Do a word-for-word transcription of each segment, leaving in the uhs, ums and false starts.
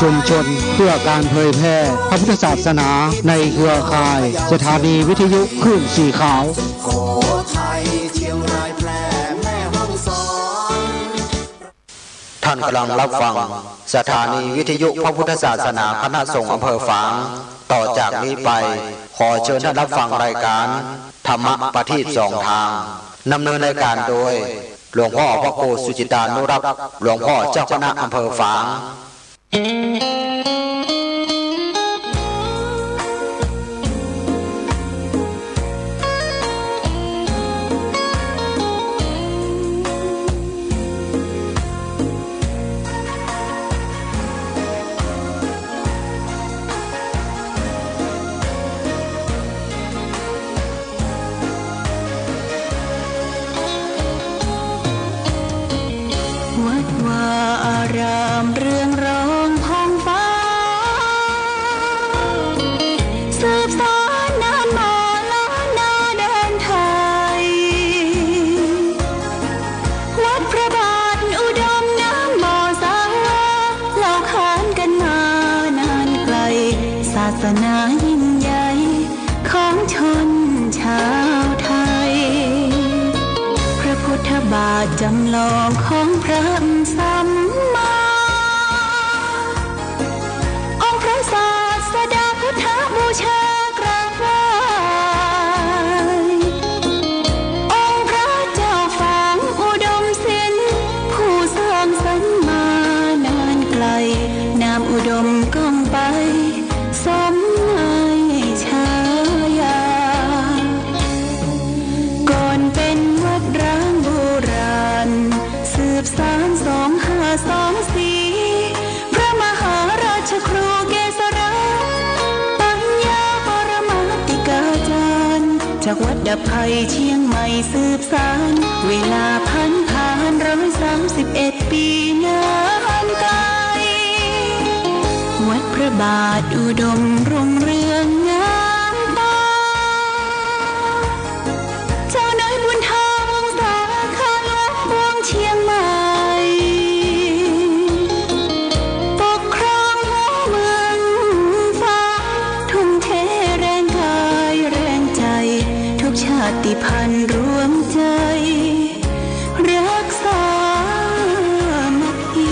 ชุมชนเพื่อการเผยแพร่พระพุทธศาสนาในเครือข่ายสถานีวิทยุคลื่นสีขาว ท่านกำลังรับฟังสถานีวิทยุพระพุทธศาสนาคณะสงฆ์อำเภอฝาง ต่อจากนี้ไปขอเชิญท่านรับฟังรายการธรรมะประทีปสองทาง ดำเนินรายการโดยหลวงพ่อพระครูสุจิตานุรักษ์ หลวงพ่อเจ้าคณะอำเภอฝาง วัดวาอารามเรืองรองผ่องฟ้า สืบสานนานมาล้านนาแดนไทย วัดพระบาทอุดมน้ำบ่อสา เล่าขานกันมานานไกล ศาสนายิ่งใหญ่ของชนชาวไทย พระพุทธบาทจำลองของพระสัมมา องค์พระศาสดาพุทธบูชากราบไหว้ องค์พระเจ้าฝางอุดมศิลป์ ผู้สร้างสรรค์มานานไกล นามอุดมก้องไป สมในฉายา ก่อนเป็นวัดร้างโบราณ สืบสานสองห้าสองสี่ พระมหาราชครูเกษรา ปัญญาปรมาติกาจารย์ จากวัดดับภัยเชียงใหม่สืบสาน เวลาผันผ่านร้อยสามสิบเอ็ดปีนานไกล วัดพระบาทอุดมรุ่งเรืองงามตา เจ้าน้อยบุญธรรมวงศาคารหลวงเมืองเชียงใหม่ ปกครองหัวเมืองฝาง ทุ่มเทแรงกายแรงใจ ทุกชาติพันธุ์รวมใจ รักสามัคคี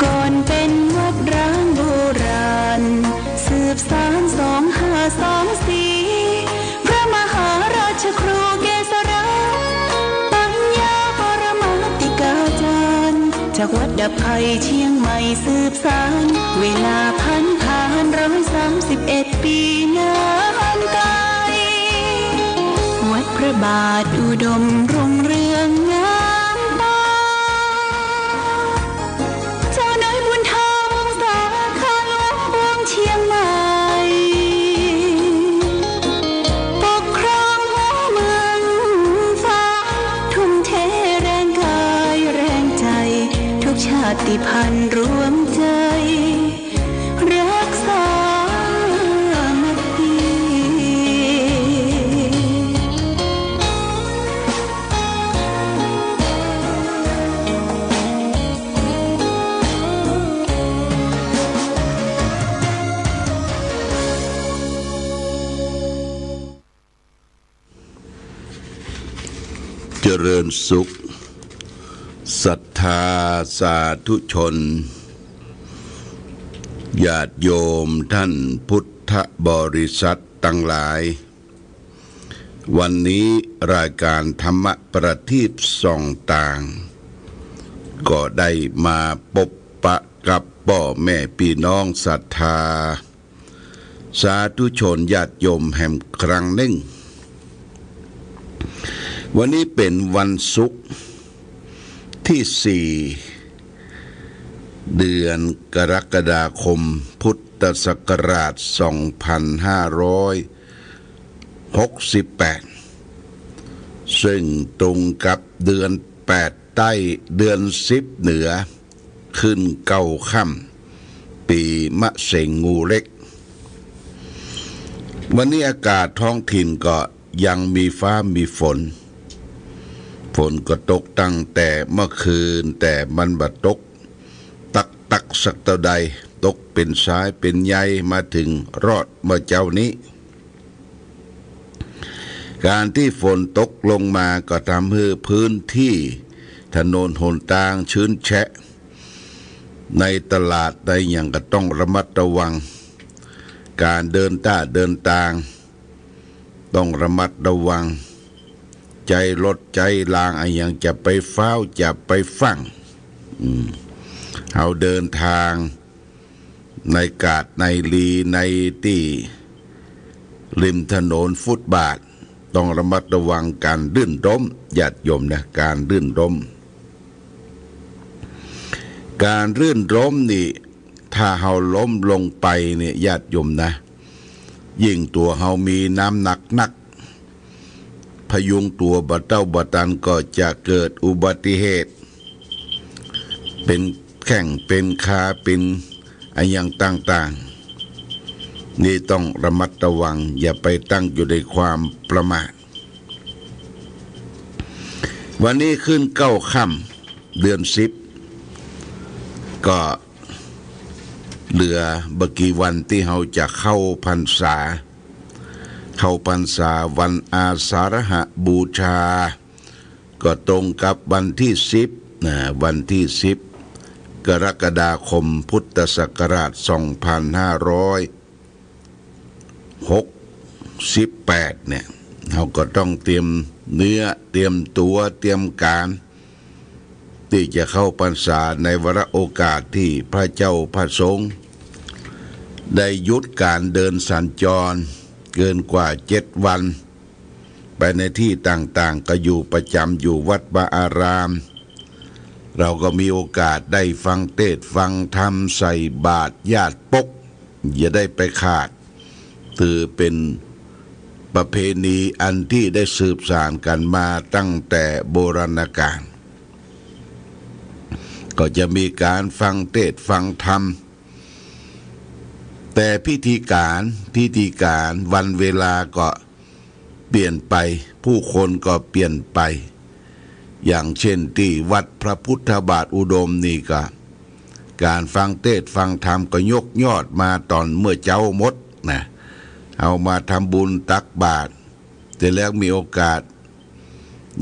ก่อนเป็นวัดร้างโบราณ สืบสานสองห้าสองสี่ พระมหาราชครูเกษรา ปัญญาปรมาติกาจารย์ จากวัดดับภัยเชียงใหม่สืบสาน เวลาผันผ่านร้อยสามสิบเอ็ดปีนานไกล วัดพระบาทอุดมรุ่งเรืองงามตา เจ้าน้อยบุญธรรมวงศาคารหลวงเมืองเชียงใหม่ ปกครองหัวเมืองฝาง ทุ่มเทแรงกายแรงใจ ทุกชาติพันธุ์รวมใจ รักสามัคคี เจริญสุข ศรัทธาสาธุชน ญาติโยมท่านพุทธบริษัทตังหลาย วันนี้รายการธรรมะประทีปส่องตาง ก็ได้มาปบปะกับป้อแม่ปี้น้องศรัทธา สาธุชนญาติโยมแหมครั้งนึ่ง วันนี้เป๋นวันศุกร์ตี้สี่ เดือนกรกฎาคม พุท ตศักราชสองพันห้าร้อยหกสิบแปด ซึ่งตรงกับเดือนแปดใต้ เดือนสิบเหนือ ขึ้นเก้าค่ำ ปีมะเสงงูเล็ก วันนี้อากาศท้องถิ่นก็ยังมีฟ้ามีฝน ฝนก็ตกตั้งแต่เมื่อคืน แต่มันบ่ตกตักๆ สักเต้าใด ตกเป๋นสายเป๋นใยมาเถิงฮอดเมื่อเจ๊านี้ ก๋านตี้ฝนตกลงมาก็ทำหื้อพื้นตี้ถนนหนตางชื้นแฉะ ในตลาดในหยังก็ต้องระมัดระวัง ก๋านเดินต้าเดินตาง ต้องระมัดระวัง ใจ๊รถใจ๊ลางอะหยังจะไปฟ้าวจะไปฟั่ง อืม เฮาเดินตางในกาดในลีในตี้ริมถนนฟุตบาท ต้องระมัดระวังก๋านรื่นรมย์ ญาติโยมนะ ก๋านรื่นรมย์ ก๋านรื่นรมย์นี่ ถ้าเฮาล้มลงไปเนี่ย ญาติโยมนะ ยิ่งตั๋วเฮามีน้ำหนักนัก พยุงตั๋วบ่เต้าบ่ตันก็จะเกิดอุบัติเหตุ เป๋นแข้งเป๋นขาเป๋นอะหยังต่างๆ นี่ต้องระมัดระวัง อย่าไปตั้งอยู่ในความประมาท วันนี้ขึ้นเก้าค่ำ เดือนสิบ ก็เหลือบ่กี่วันตี้เฮาจะเข้าพรรษา เข้าพรรษาวันอาสาฬหบูชา ก็ตรงกับวันตี้สิบนะ วันตี้สิบ กรกฎาคม พุทธศักราชสองพันห้าร้อยหกสิบแปดเนี่ย เฮาก็ต้องเตรียมเนื้อเตรียมตั๋วเตรียมก๋าน ตี้จะเข้าพรรษาในวาระโอกาสตี้พระเจ้าพระสงฆ์ได้หยุดก๋านเดินสัญจรเกินกว่าเจ็ดวัน ไปในตี้ต่างๆ ก็อยู่ประจ๋ำอยู่วัดวาอาราม เฮาก็มีโอกาสได้ฟังเตสน์ฟังธรรม ใส่บาตรญาติปก อย่าได้ไปขาด ถือเป๋นประเพณีอันตี้ได้สืบสานกั๋นมาตั้งแต่โบราณกาล ก็จะมีก๋านฟังเตสน์ฟังธรรม แต่พิธีก๋าน พิธีก๋าน วันเวลาก็เปลี่ยนไป ผู้คนก็เปลี่ยนไป อย่างเช่นตี้วัดพระพุทธบาทอุดมนี่ก็ ก๋านฟังเตสน์ฟังธรรมก็ยกยอดมาต๋อนเมื่อเจ๊าหมดนะ เอามาทำบุญตักบาตร แต่แล้วมีโอกาส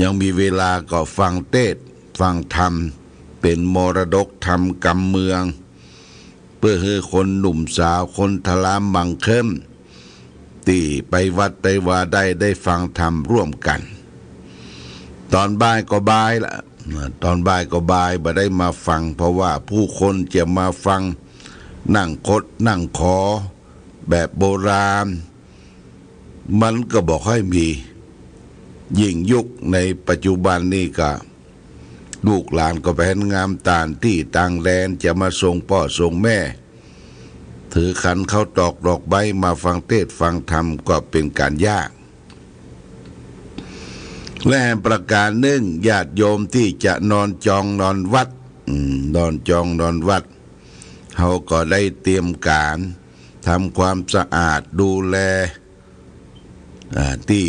ยังมีเวลาก็ฟังเตสน์ฟังธรรม เป๋นมรดกธรรมกำเมือง เปื้อหื้อคนหนุ่มสาวคนทรามบางเคิ้ม ตี้ไปวัดไปวาได้ ได้ฟังธรรมร่วมกั๋น ต๋อนบ่ายก็บ่ายละ ต๋อนบ่ายก็บ่าย บ่ได้มาฟัง เพราะว่าผู้คนจะมาฟัง นั่งคดนั่งขอ แบบโบราณ มันก็บ่ค่อยมี ยิ่งยุคในปัจจุบันนี่ก็ ลูกหลานก็ไปเฮ็ดงานต่างตี้ต่างแดน จะมาส่งป้อส่งแม่ ถือขันข้าวตอกดอกไม้มาฟังเตสน์ฟังธรรมก็เป๋นก๋านยาก และประก๋านนึ่ง ญาติโยมตี้จะนอนจองนอนวัด อืม นอนจองนอนวัด เฮาก็ได้เตรียมก๋าน ทำความสะอาด ดูแล อ่า ตี้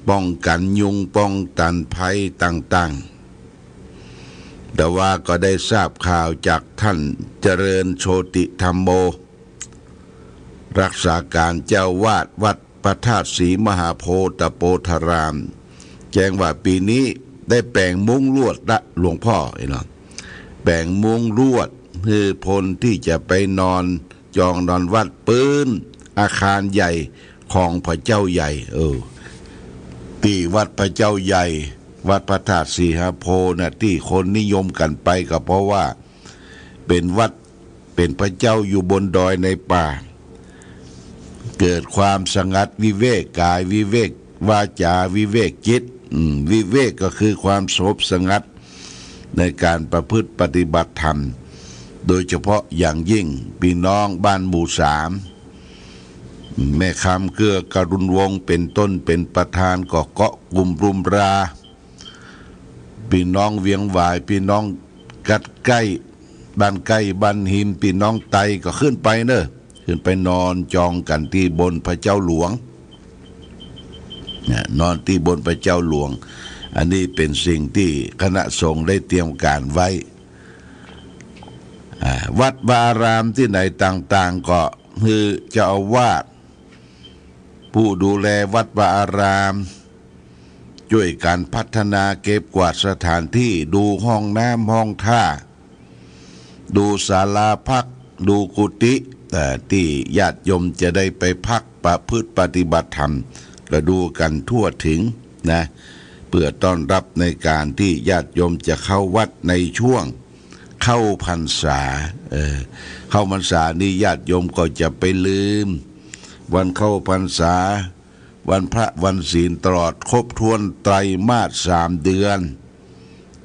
ป้องกั๋นยุง ป้องกั๋นภัยต่างๆ แต่ว่าก็ได้ทราบข่าวจากต้านเจริญโชติธัมโม รักษาก๋านเจ้าอาวาสวัดพระธาตุศรีมหาโพธิ์ตะโปธาราม แจ้งว่าปี๋นี้ได้แป๋งมุ้งลวดละ หลวงป้อ เนาะ แป๋งมุ้งลวด หื้อคนตี้จะไปนอน จองนอนวัดปื๊นอาคารใหญ่ของพระเจ้าใหญ่ เออ ตี้วัดพระเจ้าใหญ่ วัดพระธาตุศรีมหาโพธิ์น่ะ ตี้คนนิยมกั๋นไปก็เพราะว่าเป๋นวัด เป๋นพระเจ้าอยู่บนดอยในป่า เกิดความสงัด วิเวกก๋าย วิเวกวาจา วิเวกจิต อืม วิเวกก็คือความสงบสงัด ในก๋านประพฤติปฏิบัติธรรม โดยเฉพาะอย่างยิ่งปี้น้องบ้านหมู่สาม แม่คำเกื้อกรุณวงศ์เป๋นต้นเป๋นประธานก็เกาะกลุ่มรุมรา ปี้น้องเวียงหวาย ปี้น้องกัดใก้ บ้านใก้บ้านฮิม ปี้น้องไตก็ขึ้นไปเน่อ ขึ้นไปนอนจองกั๋นตี้บนพระเจ้าหลวง นะ นอนตี้บนพระเจ้าหลวง อันนี้เป๋นสิ่งตี้คณะสงฆ์ได้เตรียมก๋านไว้ อ่า วัดวาอารามตี้ไหนต่างๆ ก็หื้อเจ้าอาวาส ผู้ดูแลวัดวาอาราม จ้วยกั๋นพัฒนาเก็บกวาดสถานตี้ ดูห้องน้ำห้องท่า ดูศาลาพัก ดูกุฏิ เอ่อ ตี้ญาติโยมจะได้ไปพักประพฤติปฏิบัติธรรม ก็ดูกั๋นทั่วถึงนะ เพื่อต้อนรับในก๋านตี้ญาติโยมจะเข้าวัดในช่วงเข้าพรรษา เออ เข้าพรรษานี่ญาติโยมก็จะไปลืมวันเข้าพรรษา วันพระวันศีล ตลอดครบถ้วนไตรมาสสามเดือน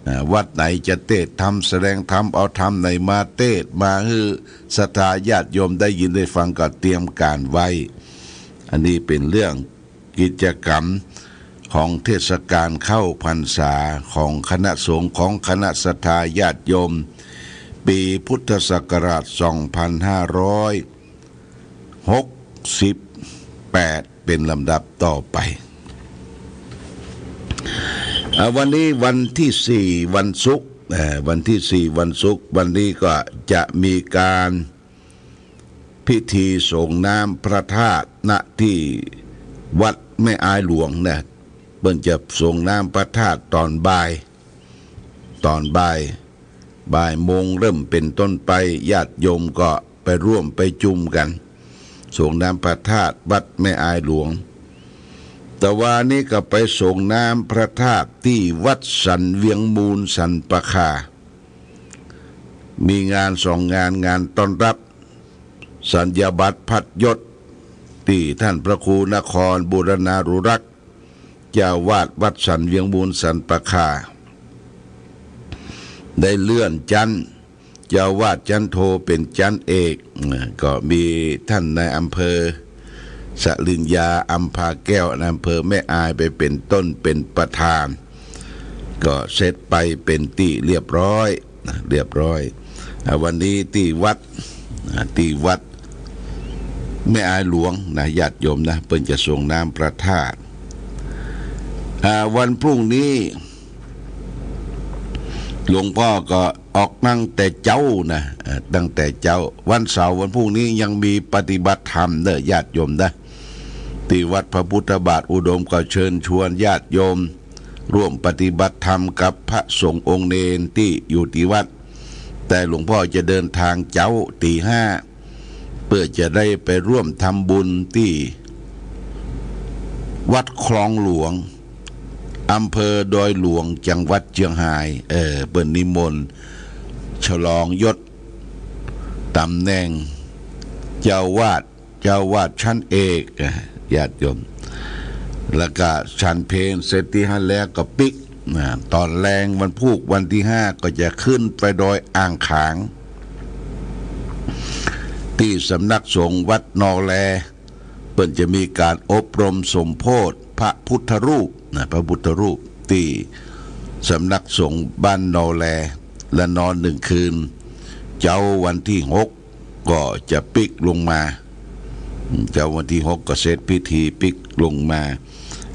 อ่า วัดไหนจะเตสน์ธรรม แสดงธรรม เอาธรรมไหนมาเตสน์ มาหื้อศรัทธาญาติโยมได้ยินได้ฟัง ก็เตรียมก๋านไว้ อันนี้เป๋นเรื่องกิจกรรมของเทศกาลเข้าพรรษาของคณะสงฆ์ ของคณะศรัทธาญาติโยม ปี๋พุทธศักราชสองพันห้าร้อยหกสิบแปด เป๋นลำดับต่อไป อ่า วันนี้วันตี้สี่ วันศุกร์ เอ่อ วันตี้สี่ วันศุกร์ วันนี้ก็จะมีก๋านพิธีสรงน้ำพระธาตุ ณ ตี้วัดแม่อายหลวงนะ เปิ้นจะสรงน้ำพระธาตุต๋อนบ่าย ต๋อนบ่าย บ่ายโมงเริ่มเป๋นต้นไป ญาติโยมก็ไปร่วมไปจุมกั๋น สรงน้ำพระธาตุวัดแม่อายหลวง ตะวานี้ก็ไปสรงน้ำพระธาตุตี้วัดสันเวียงมูลสันป่าข่า มีงานสองงาน งานต้อนรับสัญญาบัตรพัดยศ ตี้ท่านพระครูนครบูรณานุรักษ์ เจ้าอาวาสวัดสันเวียงมูลสันป่าข่า ได้เลื่อนชั้น เจ้าอาวาสชั้นโทเป๋นชั้นเอก นะ ก็มีท่านนายอำเภอสริญญา อำภาแก้ว นายอำเภอแม่อายไปเป๋นต้นเป๋นประธาน ก็เสร็จไปเป๋นตี้เรียบร้อยนะ เรียบร้อย อ่า วันนี้ตี้วัด อ่า ตี้วัดแม่อายหลวงนะ ญาติโยมนะ เปิ้นจะสรงน้ำพระธาตุ อ่า วันพรุ่งนี้ หลวงพ่อก็ออกตั้งแต่เจ๊านะ เอ่อ ตั้งแต่เจ๊า วันเสาร์วันพรุ่งนี้ยังมีปฏิบัติธรรมเน่อ ญาติโยมนะ ตี้วัดพระพุทธบาทอุดม ก็เชิญชวนญาติโยมร่วมปฏิบัติธรรมกับพระสงฆ์องค์เณรตี้อยู่ตี้วัด แต่หลวงพ่อจะเดินทางเจ๊าตี๋ห้า เพื่อจะได้ไปร่วมทำบุญตี้วัดคลองหลวง อำเภอดอยหลวง จังหวัดเจียงฮาย เออ เปิ้นนิมนต์ฉลองยศตำแหน่งเจ้าอาวาส เจ้าอาวาสชั้นเอก อ่ะ ญาติโยม แล้วก็ฉันเพลเสร็จตี้หั้นแล้วก็ปิ๊ก อ่า ต๋อนแลงวันพูกวันตี้ห้าก็จะขึ้นไปดอยอ่างขาง ตี้สำนักสงฆ์วัดนอแล เปิ้นจะมีก๋านอบรมสมโภชพระพุทธรูปนะ พระพุทธรูปตี้สำนักสงฆ์บ้านนอแล และนอนหนึ่งคืน เจ๊าวันตี้หก ก็จะปิ๊กลงมา เจ๊าวันตี้หกก็เสร็จพิธีปิ๊กลงมา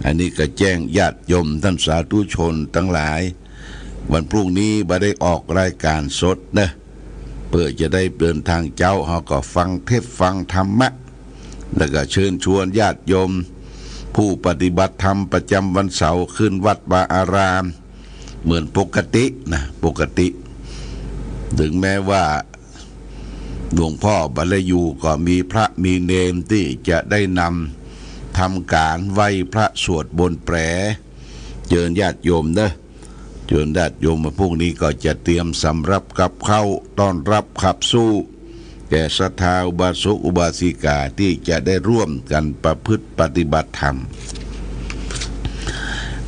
อันนี้ก็แจ้งญาติโยมต้านสาธุชนตังหลาย วันพรุ่งนี้บ่ได้ออกรายการสดเน่อ เพื่อจะได้เดินทางเจ๊า เฮาก็ฟังเทปน์ฟังธรรมะ แล้วก็เชิญชวนญาติโยมผู้ปฏิบัติธรรมประจ๋ำวันเสาร์ขึ้นวัดวาอาราม เหมือนปกตินะ ปกติ ถึงแม้ว่าหลวงพ่อบ่ได้อยู่ ก็มีพระมีเณรตี้จะได้นำทำก๋านไหว้พระสวดมนต์แปล เจิญญาติโยมเน่อ เจิญญาติโยม วันพรุ่งนี้ก็จะเตรียมสำรับกับข้าวต้อนรับขับสู้ แก่ศรัทธาอุบาสกอุบาสิกาตี้จะได้ร่วมกั๋นประพฤติปฏิบัติธรรม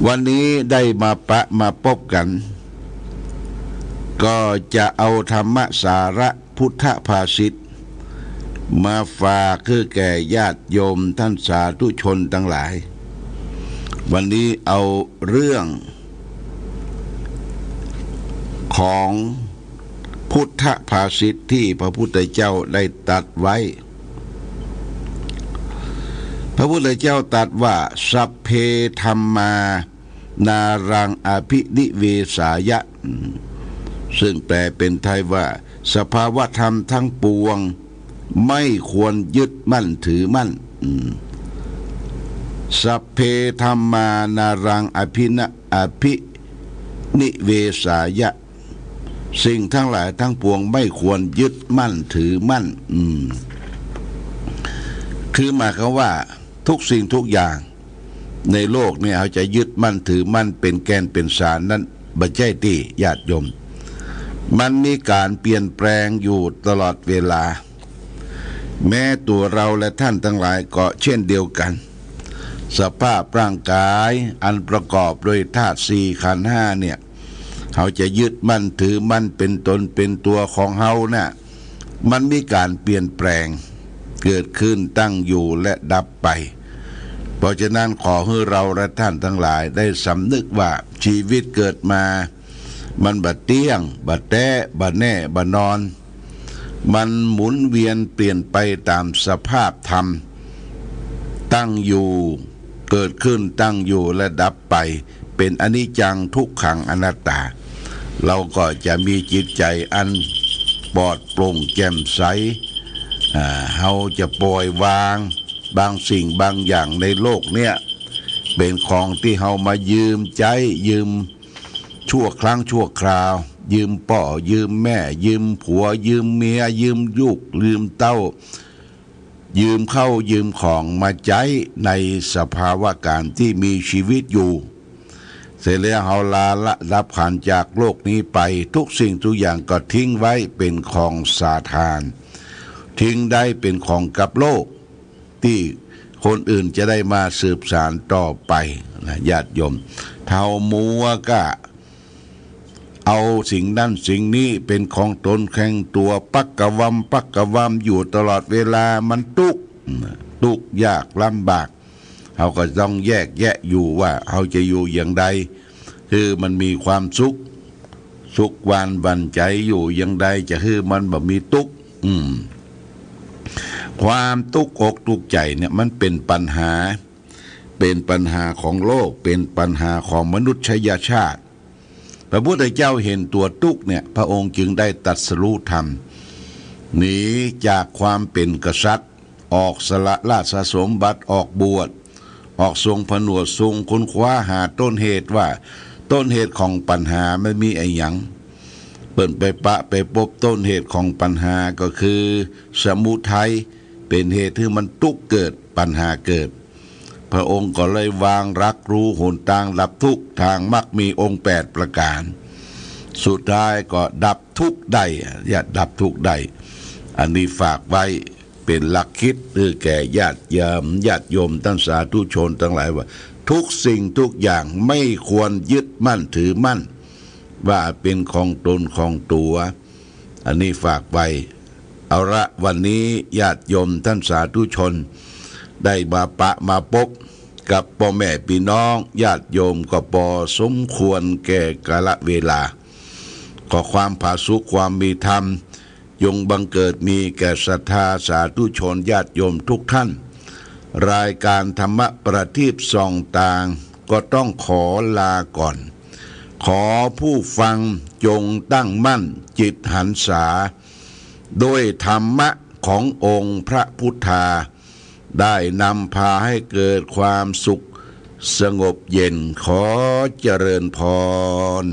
วันนี้ได้มาปะมาปบกั๋น ก็จะเอาธรรมสาระ พุทธภาษิต มาฝากคือแก่ญาติโยมต้านสาธุชนตังหลาย วันนี้เอาเรื่องของพุทธภาษิตตี้พระพุทธเจ้าได้ตรัสไว้ พระพุทธเจ้าตรัสว่า สัพเพธัมมา นารังอภินิเวสายะ อืม ซึ่งแปลเป๋นไทยว่า สภาวธรรมทั้งปวงไม่ควรยึดมั่นถือมั่น อืม สัพเพธัมมา นารังอภินะ อภินิเวสายะ สิ่งทั้งหลายทั้งปวงไม่ควรยึดมั่นถือมั่น อืม คือหมายความว่าทุกสิ่งทุกอย่างในโลกเนี่ย เฮาจะยึดมั่นถือมั่นเป๋นแก่นเป๋นสารนั้น บ่ใจ้ตี้ ญาติโยม มันมีก๋านเปลี่ยนแปลงอยู่ตลอดเวลา แม้ตั๋วเฮาและต้านตังหลายก็เช่นเดียวกั๋น สภาพร่างก๋ายอันประกอบโดยธาตุสี่ขันธ์ห้าเนี่ย เฮาจะยึดมั่นถือมั่นเป๋นต๋นเป๋นตั๋วของเฮาน่ะ มันมีก๋านเปลี่ยนแปลง เกิดขึ้น ตั้งอยู่ และดับไป เพราะฉะนั้นขอหื้อเฮาและต้านตังหลายได้สำนึกว่าชีวิตเกิดมา มันบ่เตี้ยง บ่แต๊ บ่แน่ บ่นอน มันหมุนเวียนเปลี่ยนไปต๋ามสภาพธรรม ตั้งอยู่ เกิดขึ้น ตั้งอยู่ และดับไป เป๋นอนิจจัง ทุกขัง อนัตตา เฮาก็จะมีจิตใจ๋อันปลอดโปร่งแจ่มใส อ่า เฮาจะปล่อยวางบางสิ่งบางอย่างในโลกเนี่ย เป๋นของตี้เฮามายืมใจ๊ ยืม ชั่วครั้งชั่วคราว ยืมป้อ ยืมแม่ ยืมผัว ยืมเมีย ยืมลูก ยืมเต้า ยืมข้าว ยืมของมาใจ๊ในสภาวะก๋านตี้มีชีวิตอยู่ เสร็จแล้วเฮาลาละดับขันธ์จากโลกนี้ไป ทุกสิ่งทุกอย่างก็ทิ้งไว้เป๋นของสาธาร ทิ้งได้เป๋นของกับโลก ตี้คนอื่นจะได้มาสืบสานต่อไปนะ ญาติโยม เฮามัวก้าเอาสิ่งนั้นสิ่งนี้เป๋นของต๋นแก่ตั๋ว ปักกะวำ ปักกะวำอยู่ตลอดเวลา มันตุ๊กข์ ตุ๊กข์ยากลำบาก เฮาก็ต้องแยกแยะอยู่ว่าเฮาจะอยู่อย่างใด หื้อมันมีความสุข สุขหวานหวั่นใจ๋ อยู่อย่างใดจะหื้อมันบ่มีตุ๊กข์ อืม ความตุ๊กข์อกตุ๊กข์ใจ๋เนี่ย มันเป๋นปัญหา เป๋นปัญหาของโลก เป๋นปัญหาของมนุษยชาติ พระพุทธเจ้าหันตั๋วตุ๊กข์เนี่ย พระองค์จึงได้ตรัสรู้ธรรม หนีจากความเป๋นกษัตริย์ ออกสละราชสมบัติ ออกบวช ออกทรงผนวก ทรงค้นคว้าหาต้นเหตุว่า ต้นเหตุของปัญหามันมีอะหยัง เปิ้นไปปะไปปบต้นเหตุของปัญหาก็คือสมุทัย เป๋นเหตุหื้อมันตุ๊กข์เกิด ปัญหาเกิด พระองค์ก็เลยวางหลักรู้หนตางดับทุกข์ ตางมรรคมีองค์แปดประก๋าน สุดท้ายก็ดับทุกข์ได้ จะดับทุกข์ได้ อันนี้ฝากไว้เป๋นหลักคิดหื้อแก่ญาติโยม ญาติโยมต้านสาธุชนตังหลายว่า ทุกสิ่งทุกอย่างไม่ควรยึดมั่นถือมั่น ว่าเป๋นของต๋นของตั๋ว อันนี้ฝากไว้ เอาละ วันนี้ญาติโยมต้านสาธุชน ได้มาปะมาปบกับป้อแม่ปี้น้องญาติโยมก็ปอสมควรแก่กาละเวลา ขอความผาสุกความมีธรรม จงบังเกิดมีแก่ศรัทธาสาธุชนญาติโยมทุกท่าน รายการธรรมะประทีปส่องตางก็ต้องขอลาก่อน ขอผู้ฟังจงตั้งมั่นจิตหันษา ด้วยธรรมะขององค์พระพุทธา ได้นำพาให้เกิดความสุขสงบเย็น ขอเจริญพร